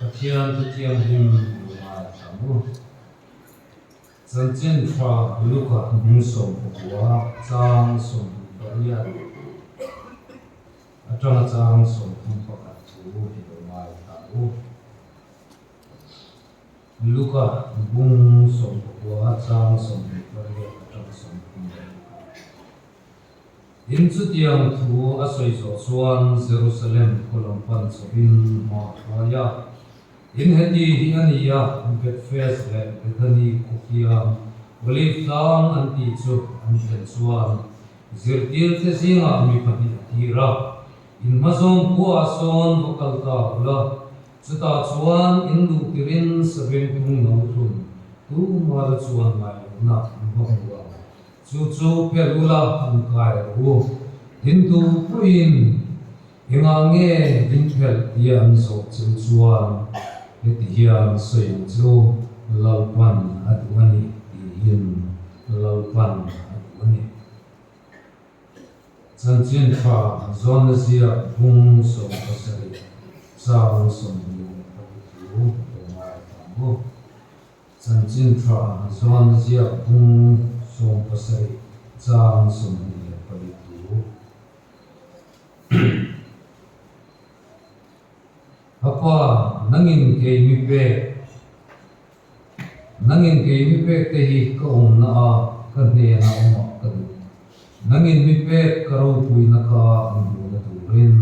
Pathian Thu Thianghlim lo ngaithla mu. Chanchin tha Luka bung 19 chang 28 atanga chang 31 thu hi lo ngaithla u. Luka bung 19 chang 28 atanga 31. Tin, chutiang thu a sawi zawh chuan Jerusalem khaw lam pan chauhin hma a hruai a. Tin, heti hi a ni a, Bethfage leh Bethany khukiang Olive tlang an tih chu an thlen chuan zirtirte zingah mi pahnih a tir a, In hmazawng khuaah sawn va kal ta ula, chutah chuan in luh tirin sabengtung no thlun tu mala chuan ngai lohna an va hmu ang. Chu chu phelh ula an kai rawh u. Din tu pawhin engah nge din phelh tia an zawh cheu chuan heti hian sawi ang che u, Lalpan a duh a ni tiin Lalpan a duh a ni. Chanchin tha zawnna ziak bung 17 chang 24 lo ngaithla ang u. Chanchin tha zawn ziak bung 17 chang 24 thu. Ka pa, nangin kei mi pek, nangin kei mi pek te hi ka awmna a ka hnena awmah ka duh. Nangin mi pek ka ropuina kha an hmuhna turin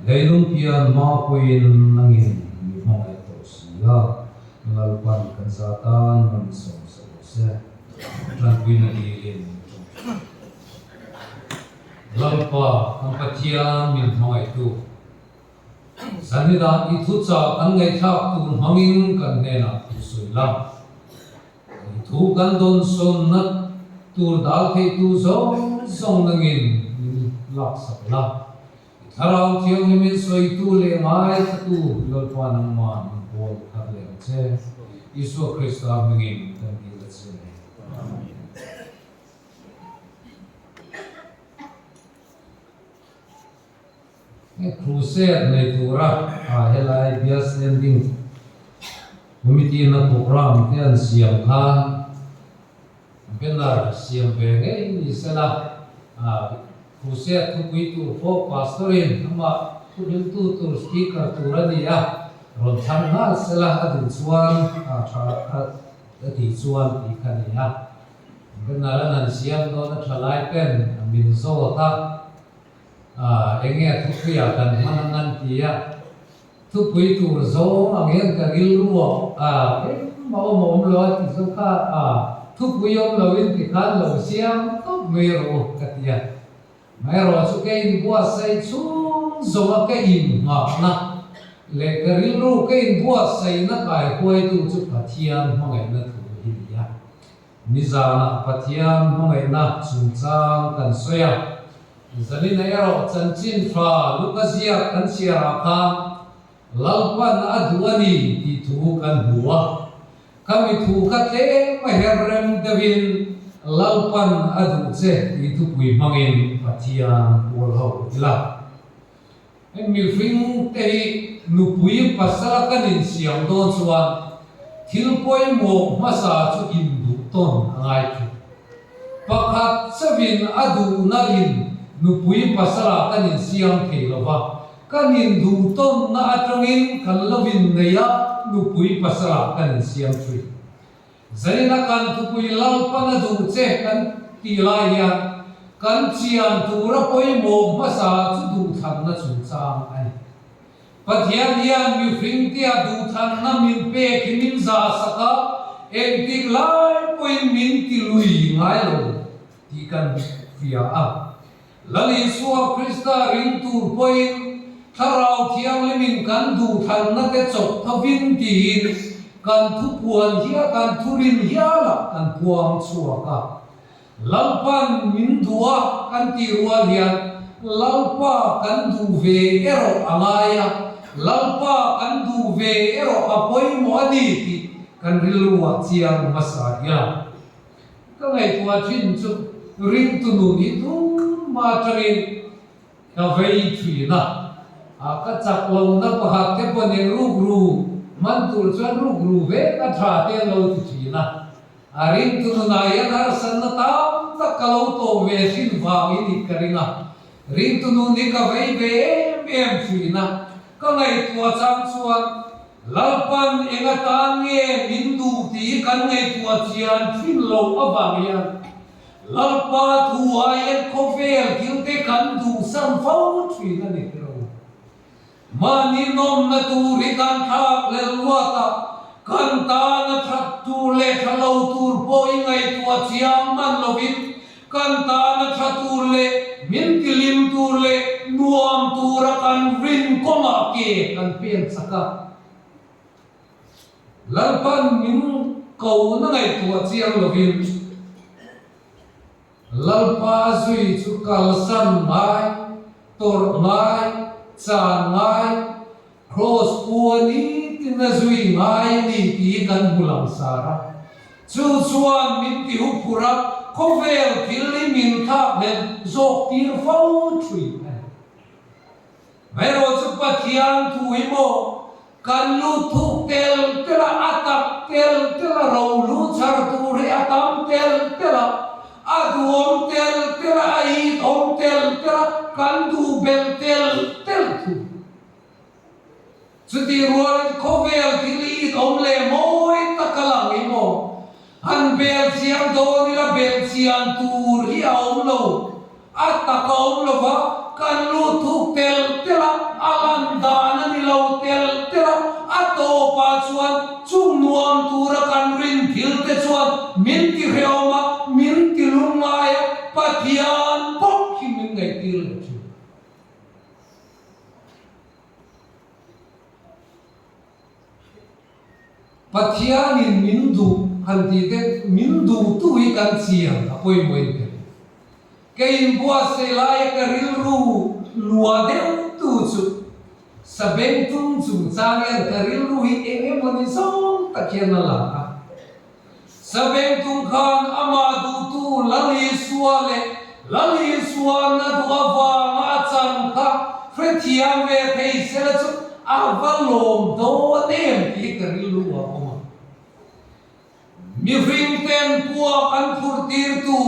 leilung pian hma pawhin nangin mi hmangaih tawh si a, Lalpan kan za tan man sawm sa rawh se. Tanpuina dilin min tawng thin. Lalpa kan Pathian min hmangaihtu, Zanina i thuchah kan ngaihthlak tur hmangin kan hnenah thu sawi la. I thu kan dawnsawnna tur dal theitu zawng zawng nangin min laksak la. I Thlarau Thianghlimin sawitu leh ngaithlatu Lalpa nangmah min pawl thar leh ang che. Isua Krista hmingin kan dil a che. Amen. Crusade nei tura helai Bial Standing Committee na programme te an siam khan banner siam ve ngei ni sela, Crusade thupui tur pawh Pastor in amah thuhriltu tur speaker tur a ni a, rawn thlang nghal sela a duh chuan tha a tih chuan tih kha a ni a. Banner an han siam dawn a thalai ten min zawt a. Eng nge thupuiah kan hman ang an ti a, thupui tur zawng ang hian ka rilru ah engmah awm a awm lo a ti chu kha thupui awm loin tikhan lo siam tawp mai rawh u ka ti a. Amaherawh chu ka inbuatsaih chhung zawnga ka inngahna leh ka rilru ka inbuatsaihna kaihuaitu chu Pathian hmangaihna thu hi ni a. Nizanah Pathian hmangaihna chungchang kan sawi a, Zalina erawh chanchin tha Luka ziak kan chhiarah khan Lalpan a duh a ni tih thu kan hmu a. Khami thu kha tlem a her rem deuhin Lalpan a duh che tih thupui hmangin Pathian pawl ho ila. Heng mihring te hi nupui pasala kan insiam dawn chuan thil pawimawh hmasa chu induh tawn a ngai thung. Pakhat chauhin a duhna in nupui pasala kan insiam thei lo va, kan induh tawnna atangin kan lo innei a nupui pasala kan insiam thin. Zaina kan thupui Lalpan a duh che kan tih lai hian kan chian tura pawimawh hmasa chu duhthlanna chungchang a ni. Pathian hian mihringtea duhthlanna min pek hi min zahsak a, engtik lai pawhin min ti lui ngai lo tih kan hria a. Lal Isua Krista ring tur pawhin Thlarau Thianghlimin kan duhthlanna te chawp thovin tiin kan thupuan hial, kan thurin hialah kan puang chhuak a. Lalpan min duh a kan tih rual hian Lalpa kan duh ve erawh a ngai a, Lalpa kan duh ve erawh a pawimawh a ni tih kan rilruah chiang hmasa hian Ka ngaihtuah thin chu ringtu nun hi tumah atangin ka vei thin a, ka chak lohna pakhat te pawh nen ruk ruk. Man tur chuan rukru vek a tha te an lo ti thin a. A ringtu nunah hian harsatna tam tak ka lo tawh ve thin vangin i ka ring a. Ringtu nun hi ka vei ve em em thin a. Ka ngaihtuah chang chuan Lalpan eng atan nge min duh tih kan ngaihtuah chian thin loh avang hian Lalpa thu aiin khawvel thilte kan duhsan fo thin a ni tiro. Mahni nawmna tur hi kan thlak leh luat a, kan tana that tur leh tha lo tur pawh i ngaihtuah chiang hman lovin kan tana tha tur leh min tilim tur leh nuam tura kan rin kawngah ke kan pen chak a. Lalpan min ko na ngaihtuah chiang lovin Lalpa zui chu kalsan ngai, tawrh ngai, chan ngai, Kraws pua nitin a zui ngai a ni tih kan hmu langsar a. Chu chuan min ti huphurh a, khawvel thil hi min thlakhlelh zawk tir fo thin a ni. Hmaerawh chu Pathian thu hi maw kan lut thuk tel tel a, a tak tel tel a, ro lu chhar tur hi a tam tel tel a, a duhawm tel tel a, a itawm tel tel a, kan duh belh tel tel thung. Chutih rualin khawvel thil it awm leh mawi tak a lang i maw? Han bel chiang dawn ila bel chian tur hi a awm lo. A tak a awm lo va, kan lut thuk tel tel a, a lan dan a ni lo tel tel a, a tawpah chuan chung nuam tura kan rin thil te chuan min ti hrehawm a, min ti lungngai a, Pathian bawk hi min ngaihtir leh thin. Pathianin min duh han tih te min duhtu hi kan chiang a pawimawh in ka ring. Ka inbuatsaih laia ka rilru lua deuhtu chu Sabengtung chungchang hian ka rilru hi eng emawni zawng tak hian a lang a. Sabengtung khan amah duhtu Lal Isua leh Lal Isua'n a duh avanga a chan kha hrethiam ve thei sela chu a va lawm dawn em tih ka rilru a awm a. Mihringten puak an phurhtirtu,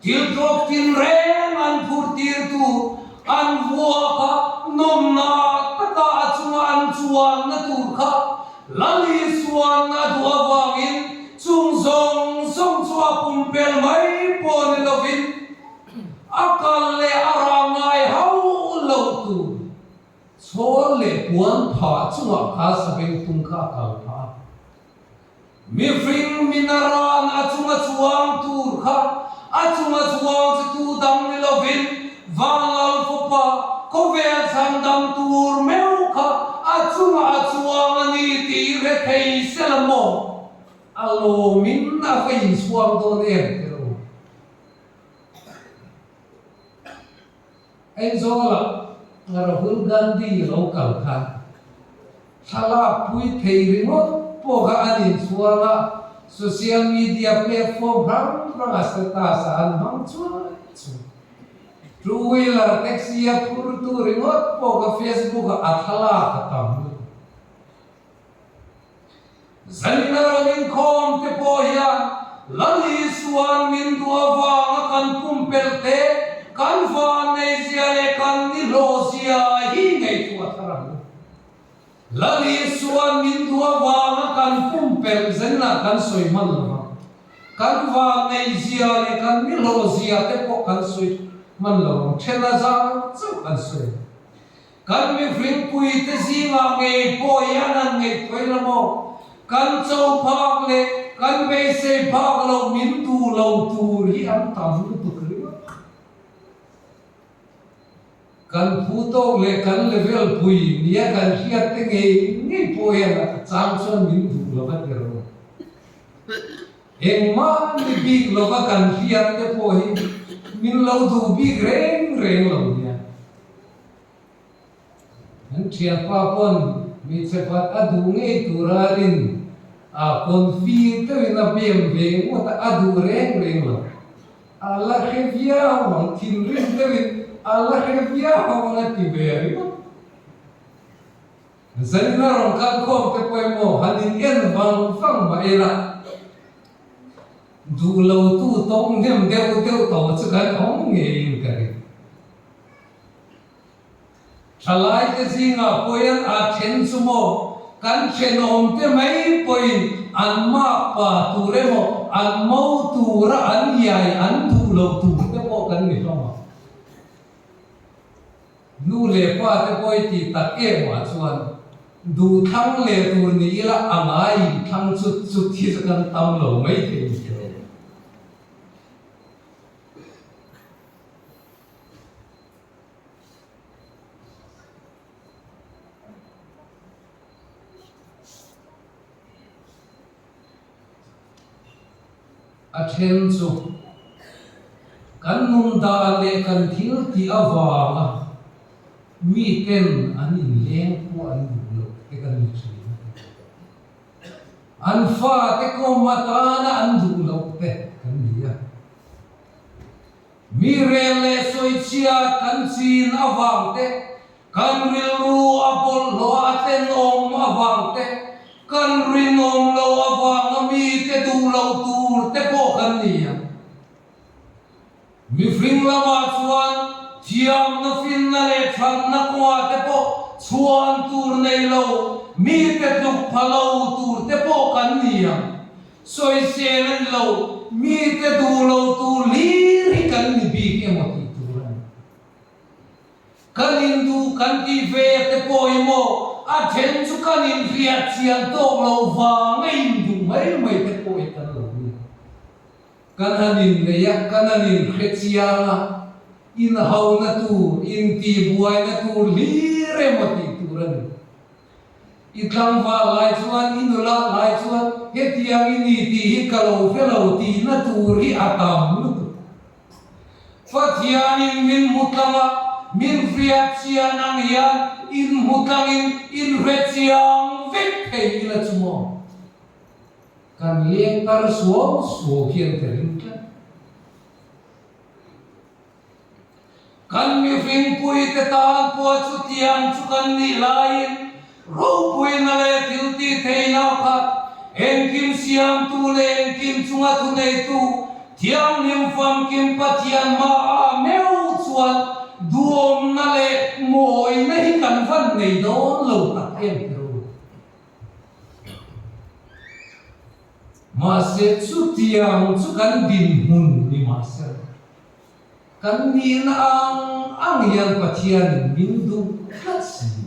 thil tlawk tinreng an phurhtirtu, an vuak a, nawmna taka a chunga an chuanna tur kha Lal Isuan a duh avangin chung zawng zawng chu a pumpel mai pawh ni lovin a kal leh a rah ngai hauh lo tur chhawl leh puan phah chungah kha sabengtung kha a kal phah a. Mihring minaran a chunga chuang tur kha a chunga chuang chu tu dang ni lovin Vanlal fapa khawvel chhandam tur meuh kha a chunga a chuang a ni tih hre thei se la maw? A lawmin a va inchhuang dawn em ti lo. Aizawl-ah Rahul Gandhi lo kal khan thlalak pui thei ringawt pawh kha an inchhuang a, social media platform hrang hranga status ah an hmang chuai chuai. Two wheeler taxi a phurtu ringawt pawh kha Facebook ah a thlalak a tam lutuk. Zaina rawn inkhawm te pawh hian Lal Isua'n min duh avanga kan pumpelh te, kan vanneizia leh kan nihlawhzia hi ngaihtuah thar ang u. Lal Isua'n min duh avanga kan pumpelh zainah kan sawi hman lo vang. Kan vanneizia leh kan nihlawhzia te pawh kan sawi hman lo vang, then a zar chauh kan sawi ang. Kan mihringpuite zingah ngei pawh hian an ngaihtuah ila maw? Kan cho phak leh kan beisei phak lo min duh lo tur hi an tam lutuk ringawt. Kan phu tawk leh kan level pui nia kan hriat te ngei ngei pawh hian a chang chuan min duh lo va ti rawh. Engmah ni bik lova kan hriat te pawh hi min lo duh bik reng reng lo nia. An thianpa pawn hmeichhe khat a duh ngei tura rin a confi deuhin a bem ve ngawt a, a duh reng reng lo. A la hre viau ang, thinrim deuhin a la hre viau ang a ti ve ringawt. Zanin a rawn kal khawm te pawh emaw? vang mah ila, duh lo tu tawng hnem deuh deuh tawh chu kan awm ngeiin ka ring. Thalaite zingah pawhin a then chu maw kan thenawmte mai pawhin an makpa tur emaw an mo tura an iai an duh loh tur te pawh kan ni hlawm ang. Nu leh pa te pawh i tih tak em ah chuan duh thlang leh tur ni ila a ngai in thlang chut chut hi chu kan tam lo mai thei ni lo. A then chu kan nun dan leh kan thil tih avanga miten an inleng pawh an duh loh te kan ni thin a ti. An fate kawm atana an duh loh te kan ni a. Mi rel leh sawichhia kan chin avang te, kan rilru a bawlhhlawh a tenawm avang te, kan rinawm lo avanga mite duh loh tur te pawh kan ni a. Mihring lamah chuan thiamna finna leh thatna kawngah te pawh chhuan tur nei lo, mite tluk pha lo tur te pawh kan ni a. Sawisel a ni lo, mite duh lo tur hlir hi kan ni bik emaw tih tur a ni. Kan induh kan tih ve te pawh hi maw a then chu kan inhriat chian tawk lo vang a induh mai mai te pawh hi kan lo ni. Kan han innei a, kan han inhre chiang a, inhauna tur, intihbuaina tur hlir emaw tih tur a ni. I tlangval lai chuan, i nula lai chuan hetiang i ni tih hi ka lo hre lo tihna tur hi a tam lutuk. Pathianin min hmu tlang a, min hriat chian ang hian inhmu tlangin inhre chiang vek thei ila chu maw? Kan leng tar suau suau hian ka ring tlat. Kan mihringpuite tan pawh chutiang chu kan nih laiin ropuina leh thiltih theihna kha engkim siamtu leh engkim chunga thuneitu Thianghlim famkim Pathian hmaah meuh chuan duhawmna leh mawina hi kan van nei dawn lo tak em ti ro. Mahse chutiang chu kan dinhmun ni mahse. Kan nihna ang ang hian Pathianin min duh tlat si.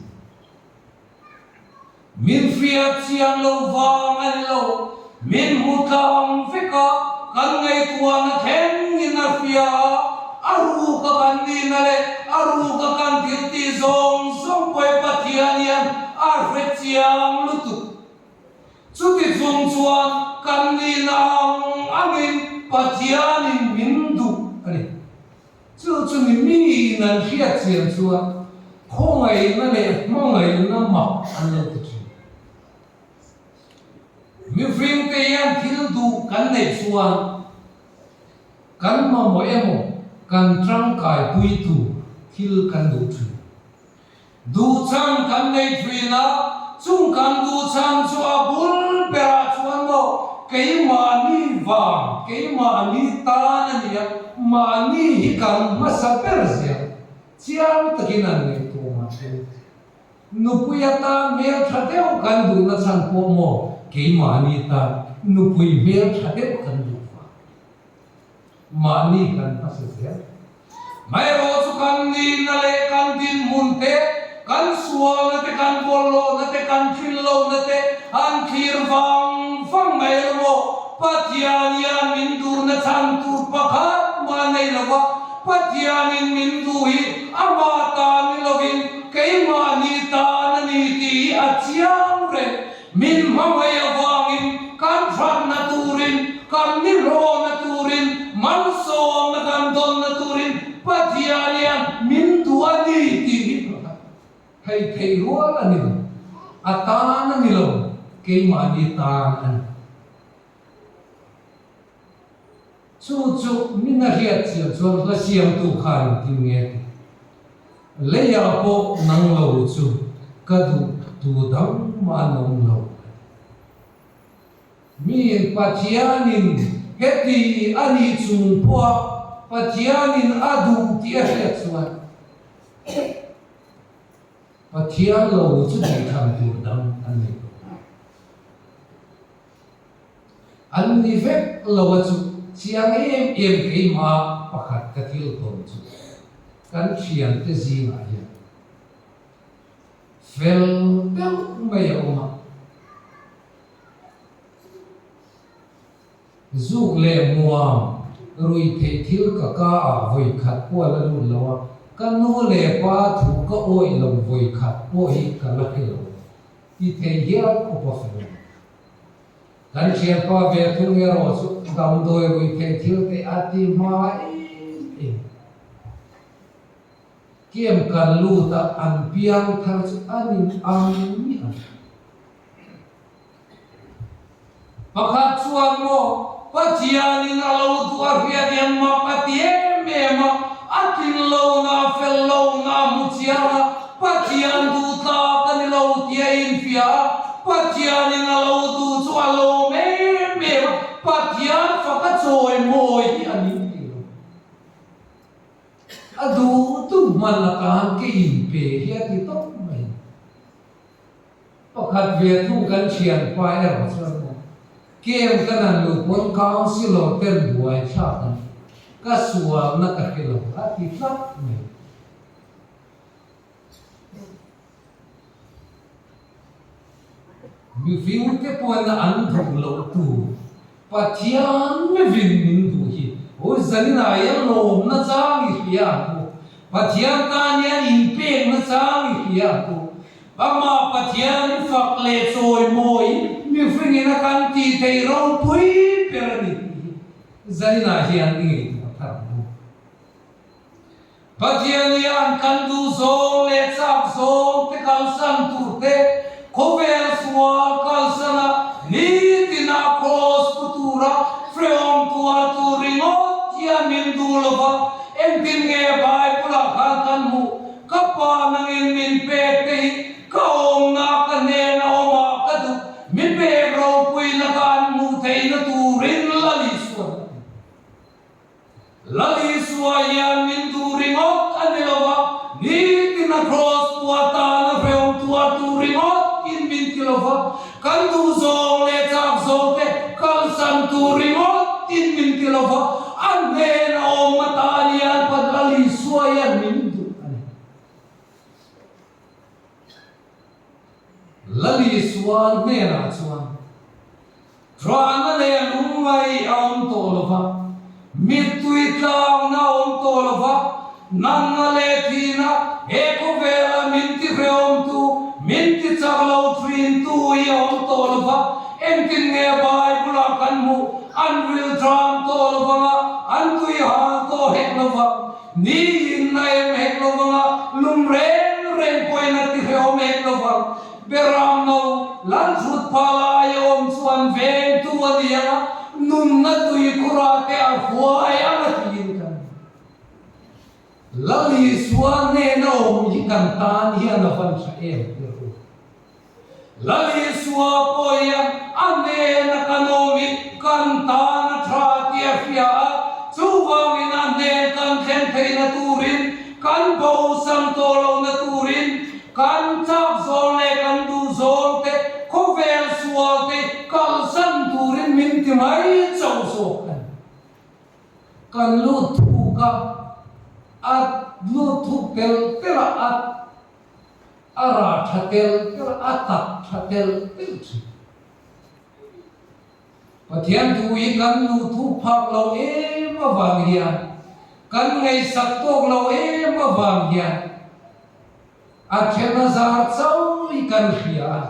Min hriat chiang lo vang a ni lo, min hmu tlang vek a, kan ngaihtuahna thlengin a hria a, a ruka kan nihna leh a ruka kan thil tih zawng zawng pawh Pathian hian a hre chiang lutuk. Chuti chung chuan kan nihna ang angin Pathianin min duh a ni. Chu chu ni miin an hriat chian chuan khawngaihna leh hmangaihna mak an lo ti thin. Mihringte hian thil duh kan neih chuan kan mamawh emaw kan tangkaipui tur thil kan duh thin. Duhchhan kan nei thin a, chung kan duhchhan chu a bul berah chuan maw keimahni vang, keimahni tan a ni a, mahni hi kan hmasa ber zel chiang takin an ngaihtuah mah thei. Nupui atan hmeltha deuh kan duhna chhan pawh maw keimahni tan nupui hmeltha deuh kan duh vang. Mahni kan hmasa zel. Hmaerawh chu kan nihna leh kan dinhmun te, kan sualna te, kan bawlhhlawhna te, kan tlinlohna te an thlir vang vang mai lo maw? Pathian hian min duhna chhan tur pakhat mah nei lo va, Pathianin min duh hi amah tan ni lovin keimahni tan a ni tih hi a chiang reng. Min hmangaih avangin kan thatna turin, kan nihlawhna turin, malsawmna kan dawnna turin Pathian hian min duh a ni tih hi pakhat thei theih rual a ni lo. A tan a ni lo, keimahni tan a ni. Chu chu min a hriat chian chuan hla siamtu khan engtin nge ti? Leiah pawh nang lo chu ka duh tu dang mah an awm lo a ti. Miin Pathianin heti a nih chung pawha Pathianin a duh tih a hriat chuan Pathian lo chu tihthlan tur dang an nei tawh lo. An ni vek lo a chu chiang em em keimah pakhat ka thil tawn chu kan thiante zingah hian fel deuh mai a awm a. Zuk leh muang rui theih thil ka ka ah vawi khat pawh a la lut lo a, ka nu leh pa thu ka awih lo vawi khat pawh hi ka la hre lo ti thei hial khawp a fel a ni. Kan thianpa ve thung erawh chu damdawi rui theih thil te a ti hma em em. Camp kan lut a an piang thar chu an in ang miah a. Pakhat chuan maw Pathianin a lo duh a hriat hian mak a ti em em a, a tlin lohna a fel lohna a hmu chiang a, Pathian duh tlak a ni lo tih a infiah a, Pathianin a lo duh chu a lawm em em a, Pathian fak a chawimawi hi a ning thei lo. A duh duh hman atan ke inpe hi a ti tawp mai. Pakhat ve thung kan thianpa erawh chuan maw Kem ka nan lu pawn councillor ten buai thlak an ka sualna ka hre lo a ti tlat mai. Mifing te pawhin an duh loh tur Pathian mivin min duh hi awi zaninah hian lawmna chang i hria ang u. Pathian tan hian inpekna chang i hria ang u. Amah Pathian fak leh chawimawi mihringin a kan tih theih ropui ber a ni tih hi zaninah hian i ngaihtuah thar ang u. Pathian hian kan duh zawng leh chak zawng te kalsan tur te, khawvel sual kalsana nitina kraws pu tura hrehawm tuar tur ringawt hian min duh lo va, engtin nge Bible-ah khan kan hmuh? Ka Pa nangin min pek te hi ka awmna ka hnena awmah ka duh, mi pek ropuina ka an hmuh theihna turin Lal Isua a ti. Lal Isua hian min duh ringawt a ni lo va, nitin a kraws pua tan a hrehawm tuar tur ringawt in min ti lo va, kan duh zawng leh chak zawng te kalsan tur ringawt in min ti lo va, a hnen a awm atan hian Pat Lal Isua hian min duh a ni. Lal Isua hnenah chuan. Ṭuahna leh lungngai a awm tawh lo va, mittui tlangna a awm tawh lo va, natna leh thihna he khawvela min ti hrehawmtu, min ti chak lo ṭhintu hi a awm tawh lo va. Engtin nge Bible-ah kan hmuh? An ril ṭam tawh lo vang a, an tui hal tawh hek lo vang. Niin a em hek lo vang a, lum reng reng pawhin a ti hrehawm hek lo vang. Beramno, Lalthut pha lai a awm chuan vengtu a ni ang a, nunna tuikhurah te a hruai ang a tiin kan hmu. Lal Isua hnena awm hi kan tan hian a van tha em tir u. Lal Isua pawh hian a hnena kan awm hi kan tan a tha tih a hria a, chuvangin a hnen kan thlen theihna turin, kan bosan tawh lohna turin Kan chak zawng leh kan duh zawng te khawvel sual te kalsan turin min ti mai chauh zawk a ni. Kan lut thuk a, a lut thuk tel tel a, a a rah tha tel tel a, a tak tha tel tel thin. Pathian thu hi kan luh thuk phak lo em avang hian, kan ngaihsak tawk lo em avang hian a then a zar chauh hi kan hria a,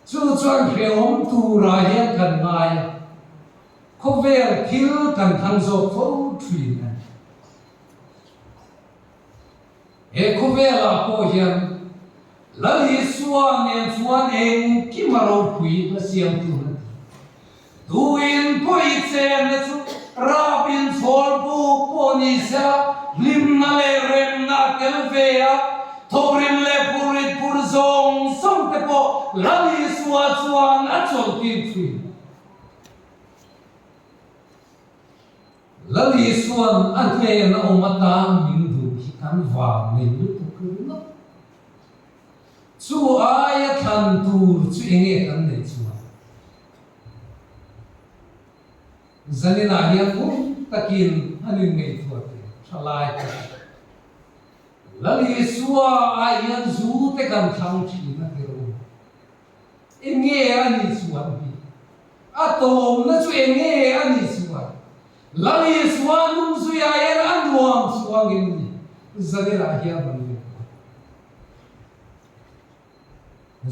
chu chuan hrehawm turah hian kan ngai a, khawvel thil kan thang zawk fo thin a ni. He khawvelah pawh hian Lal Isua nen chuan engkim a ropui a siam tun a ti. Tuin pawi chenna chu rapin chhawl buk pawh ni sela hlimna leh remna a tel ve a, thawkrim leh phurrit phur zawng zawng te pawh Lal Isua chuan a chawlhtir thin. Lal Isua'n a hnena awm atan min duh hi kan vang nei lutuk ringawt. Chu aia thlan tur chu enge kan neih chuan? Zaninah hian ngun takin an inngaihtuah teh tha lai ka ti. Lal Isua ah hian zu te kan thlang thin a ti rawh u. Enge a nih chuan hi? A tawmna chu enge a nih chuan? Lal Isua nung zuiah hian a nuam chuangin ni zaninah hian rawn ngaihtuah.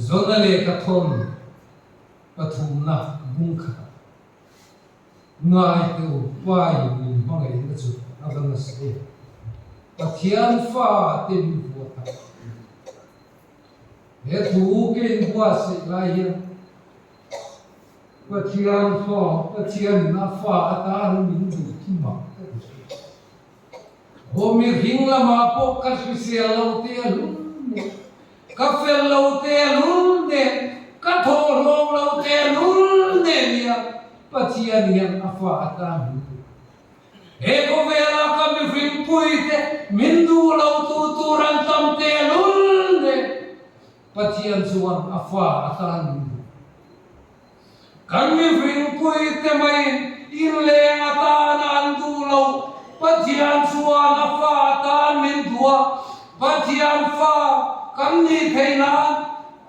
Zona lehkha thawn pathumna bung khatah Ngai teh u, Pain min hmangaihna chu a va nasa em! Pathian fa te min vuah tak. He thu ka inbuatsaih lai hian Pathian fa, Pathianin a fa atan min duh khi mak ka ti hle. Aw mihring lamah pawh ka hrisel lo te a lun nen, ka fel lo te a lun nen, ka thawhlawm lo te a lul nen hian Pathian hian a fa atan min duh. He khawvela ka mihring puite min duh lo tu tur an tam te a lul nen Pathian chuan a fa atan min duh. Kan mihringpuite maiin inleng atana an duh lo. Pathian chuan a fa atan min duh a, Pathian fa kan nih theih nan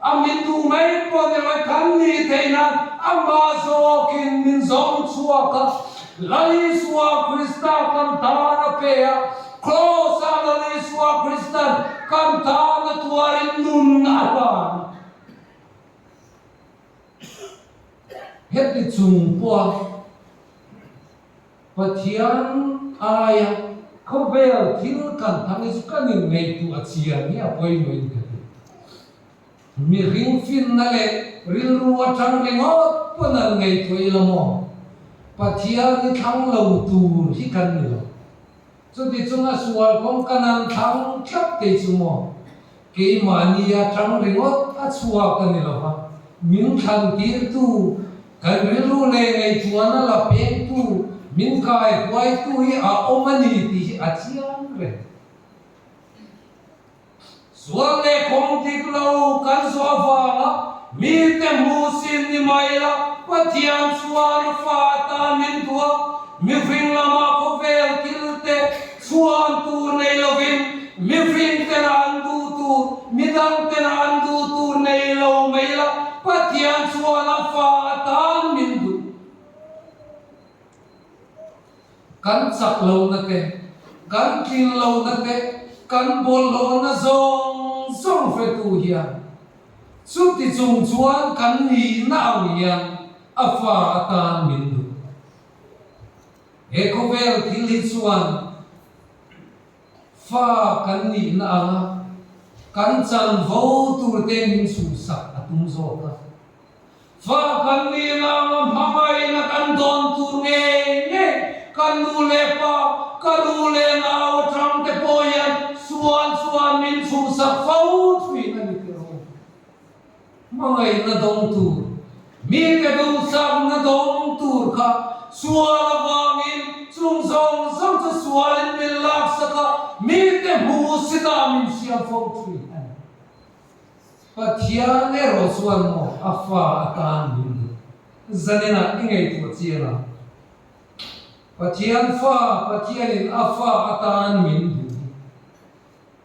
a min duh mai pawh ni lo, kan nih theih nan amah zawkin min zawng chhuak a, Lal Isua Krista kan tan a pe a, Kraws-ah Lal Isua Kristan kan tan a tuarin nun a hlan a. Heti chung pawha Pathian aia khawvel thil kan thang hi chu kan inngaihtuah chian hi a pawimawhin ka ti. Mihring finna leh rilru atang ringawt pawn an ngaihtuah ila maw? Pathian hi thlang lo tur hi kan ni lo. Chuti chunga sual kawng ka nan thlang tlat te chu maw? Keimahni a tang ringawt a chhuak a ni lo va, min thlan tirtu, kan rilru leh ngaihtuahna la pengtu, min kai huaitu hi a awm a ni tih hi a chiang reng. Sual leh kawng dik lo kan zawh avanga mite hmuh sin ni mai la, Pathian chuan a fa atan min duh a, mihring lama khawvel thil te chhuan tur nei lovin mihring tena an duh tur, midang tena an duh tur nei lo mai la, Pathian chuan a fa atan min duh. Kan chak lohna te, kan tlin lohna te, kan bawlhhlawhna zawng zawng hretu hian chuti chung chuan kan nihna ang hian a fa atan min duh. He khawvel thil hi chuan fa kan nihna anga kan chanvo turte min chhuhsak a tum zawk a. Fa kan nih langa hmangaihna kan dawn tur ngei ngei kan nu leh pa, ka nu leh nau atang te pawh hian sual chuan min chhuhsak fo thin a ni tih rawh u. Hmangaihna dawng tur, mite duhsakna dawng tur kha sual avangin chung zawng zawng chu sualin min laksak a, mite hmuhsitah min siam fo thin a ni. Pathian erawh chuan maw a fa atan min duh? Zaninah i ngaihtuah chiang ang. Pathian fa, Pathianin a fa atan min duh hi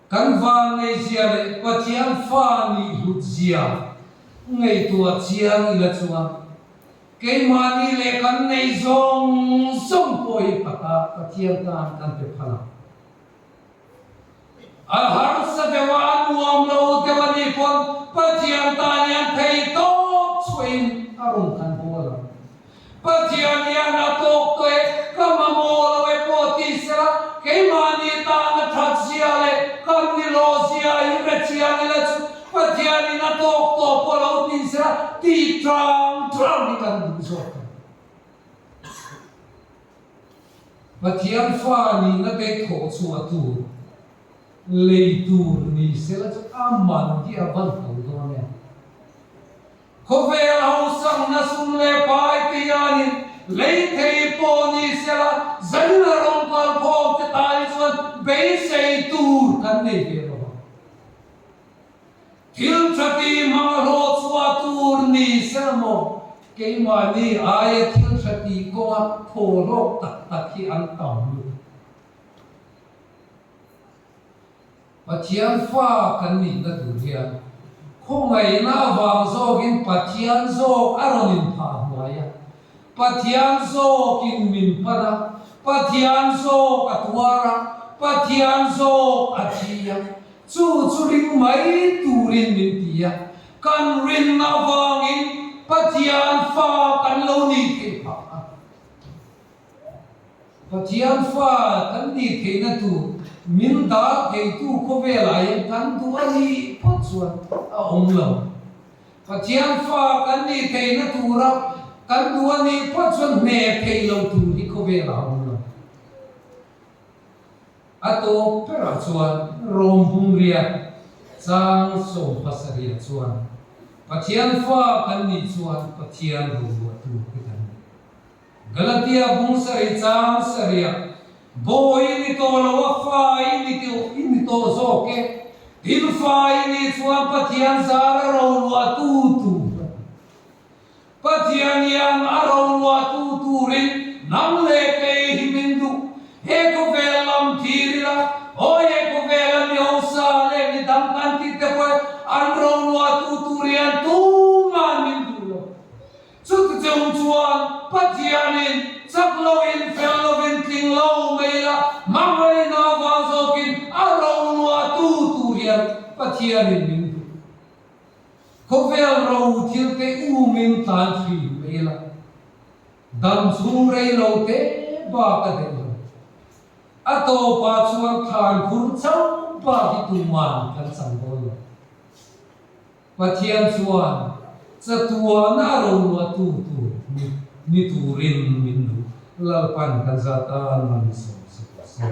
kan vanneihzia leh Pathian fa nih hlutzia ngaihtuah chiang ila chuan keimahni leh kan neih zawng zawng pawh hi Pathian tan kan pe phal ang. A harsa deuh a, a nuam lo deuh a nih pawn Pathian tan hian thei tawp chhuahin a rawn kan bawl ang. Pathian hian a tawk tawh e, ka mamawh lo e pawh ti sela, keimahni tan a that zia leh kan ni lawh zia hi hre chiang ila chu Pathianin a tawk tawh pawh lo ti sela tih tang tang hi kan duh zawk ang. Pathian fa nihna te thawh chhuah tur, lei tur ni sela chu a man hi a van ho dawn em? Khawvel hausakna sum leh pai te hianin lei thei pawh ni sela zanin a ro. nei ve lo vang. Thil tha ti hmang hlawh chhuah tur ni se maw keimahni aia thil tha ti kawnga thaw hlawk tak tak hi an tam lutuk. Pathian fa kan nihna tur hian khawngaihna avang zawkin Pathian zawk a rawn inphah hnuai a, Pathian zawkin min pan a, Pathian zawk a tuar a, Pathian zawk a thi a, chu chu ring mai turin min ti a, kan rinna avangin Pathian fa kan lo nih theih phah a. Pathian fa kan nih theihna tur min dar theitu khawvelah hian kan duh a nih phawt chuan a awm lo. Pathian fa kan nih theihna tura kan duh a nih phawt chuan hne theih lo tur hi khawvelah a awm lo. A tawp berah chuan Rom bungria chang 70ah chuan Pathian fa kan nih chuan Pathian roluahtu te kan ni. Galatia bung sarih chang sarihah, Bawi i ni tawh lo a, fa i ni tawh i ni tawh zawk e. Tin, fa i nih chuan Pathian zar a roluahtu tur a ni. Pathian hian a roluahtu turin nang leh kei hi min duh. He khawvel lam thir ila, aw he khawvela mi hausa leh mi dang kan tih te pawh an roluahtu tur hian tuman min duh lo. Chuti chung chuan Pathianin chak loin, fel loin, tling lo mai la, hmangaihna avang zawkin a roluahtu tur hian Pathianin min duh. Khawvel ro thil te umin tlan thin mai la, dam chhung rei lo te bak a daih lo. A tawpah chuan thlan khur chauh bak hi tuman kan chang dawn lo. Pathian chuan chatuahna a roluahtu tur ni turin min duh. Lalpan kan zat tan man sawm se tawh se.